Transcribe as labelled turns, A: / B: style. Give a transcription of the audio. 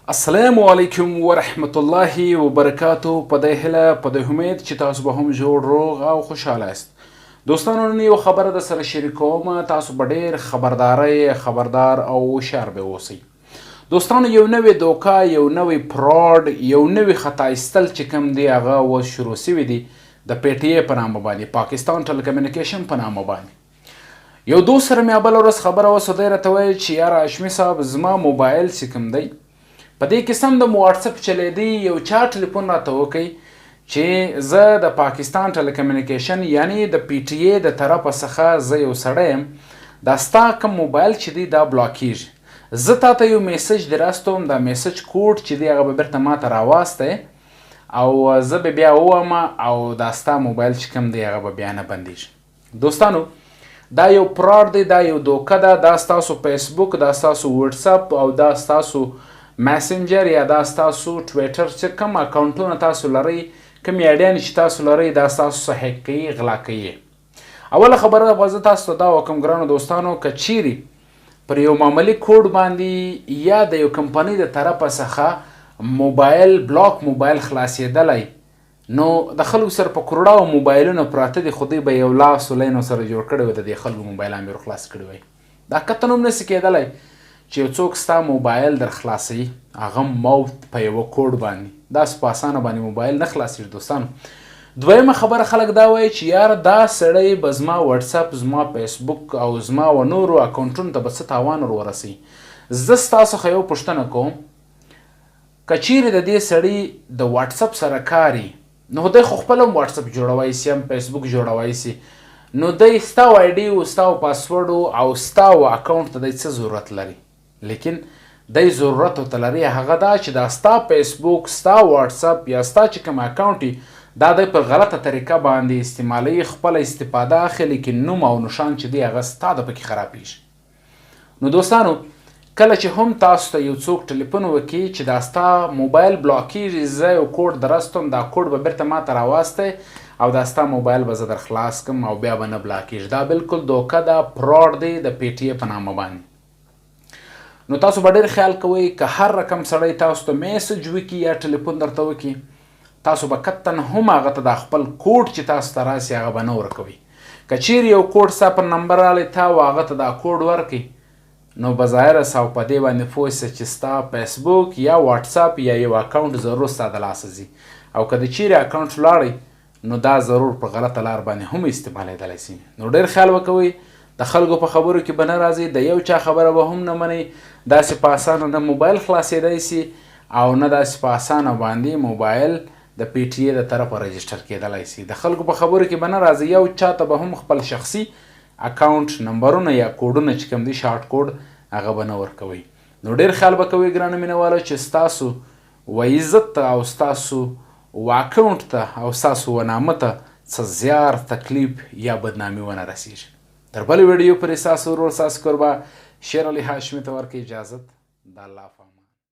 A: السلام علیکم ورحمت الله وبرکاتو. په دې هیله، په دې امید چې تاسو به هم جوړ، روغ او خوشحاله یاست. دوستانو، نن یو خبره د سره شریکوم، تاسو به ډیر خبرداري، خبردار او هوښیار به اوسئ. دوستانو، یو نوې دوکه، یو نوې fraud، یو نوې خطا ایستل چې کوم دی، هغه اوس شروع سوي دي د پی ټي ای په نامه باندې، پاکستان ټیلیکمیونیکیشن په نامه باندې. یو دوست سره مې بله ورځ خبره وسوه، دی راته ویل چې یاره هاشمي صاحب، زما موبایل چې کوم دی، په دې کې سم د واتساپ چلیدی، یو چا ټلیفون راته وکړي چې زه د پاکستان ټیلیکمیونیکیشن یعنی د پی ټي ای د طرفه څخه زه یو سړی یم، دا ستا کوم موبایل چې دی دا block کیږي، زه تا ته یو message در استوم، دا message code چې دی هغه به بیرته ماته راواستی او زه به بیا ووایم او دا ستا موبایل چې کوم دی هغه به بیا نه بندیږي. دوستانو، دا یو fraud دی، دا یو دوکه ده. دا ستاسو فیسبوک، دا ستاسو واتساپ او دا ستاسو میسنجر یا دا ستاسو ټویټر چې کوم اکاونټونه تاسو لرئ، کوم ایډیانې چې تاسو لرئ، دا ستاسو څخه هک کوي، غلا کوي. اوله خبره به زه تاسو ته دا وکم ګرانو دوستانو، که چیرې پر یو معمولي کوډ باندې یا د یو کمپنۍ د طرفه څخه موبایل block، موبایل خلاصېدلی، نو د خلکو سره په کروړاو موبایلونه پراته دي، خو دوی به یو لاس line سره جوړ کړی وي، د دې خلکو موبایلان به خلاص کړي وای. دا قطعاً هم نسي کېدلی چې یو څوک ستا موبایل در خلاصوي، هغه موت په یوه کوډ باندې. داسې په اسانه باندې موبایل نه خلاصېږي دوستانو. دویمه خبره، خلک دا وایي چې یار دا سړی به زما واتساپ، زما فیسبوک او زما و نورو اکاونټونو ته به څه تاوان ور ورسوي؟ زه ستاسو څخه یو پوښتنه کوم، که چیرې د دې سړي د واتساپ سره کاري، نو دی خو خپل هم واتساپ جوړوای سي، هم فیسبوک جوړوای سي، نو دی ستا ID او ستا پاسورډ او ستا اکاونټ ته دی څه ضرورت لري؟ لیکن دی ضرورت ورته لري، هغه دا چې دا ستا فیسبوک، ستا واتساپ یا ستا چې کوم اکاونټ، دا دی په غلطه طریقه باندې استعمالوي، خپله استفاده اخلي، لیکن نوم او نشان چې دی هغه ستا د پکې خرابېږي. نو دوستانو، کله چې هم تاسو ته یو څوک ټلیفون وکړي چې دا ستا موبایل block کیږي، زه یو کوډ درستم، دا کوډ به بیرته ماته راواستی او دا ستا موبایل به زه در خلاص کم او بیا به نه block کیږي، دا بالکل دوکه ده، fraud دی د پی ټي ای په نامه باندې. نو تاسو به ډېر خیال کوئ، که هر رقم سړی تاسو ته message وکړي یا ټلیفون درته وکړي، تاسو به قطعا هم هغه ته دا خپل کوډ چې تاسو ته راسي هغه به نه ورکوئ. که چیرې یو کوډ ستا پر نمبر راغلی، تا و هغه ته دا کوډ ورکړي، نو بظاهره سه او په دې باندې پوه سه چې ستا فیسبوک یا واتساپ یا یو اکاونټ ضرور ستا د لاسه ځي، او که د چیرې اکاونټ لاړی، نو دا ضرور په غلطه لار باندې هم استعمالېدلی سي. نو ډېر خیال وکوئ، د خلکو په خبرو کې به نه راځئ، د یو چا خبره به هم نه منئ. داسې په اسانه نه موبایل خلاصېدی سي او نه داسې په اسانه باندې موبایل د پی ټي ای د طرفه register کېدلی سي. د خلکو په خبرو کې به نه راځئ، یو چاته به هم خپل شخصي اکاونټ نمبرونه یا کوډونه چې کوم دي، short code، هغه به نه ورکوئ. نو ډېر خیال به کوئ ګرانو مینهوالو، چې ستاسو و عزت ته او ستاسو و اکاونټ ته او ستاسو و نامه ته څه زیار، تکلیف یا بدنامي ونه رسیږي. تر بلې ویډیو پورې ستاسو ورور، ستاسو کوربه شیر علي هاشمي ته ورکړئ اجازت. د الله په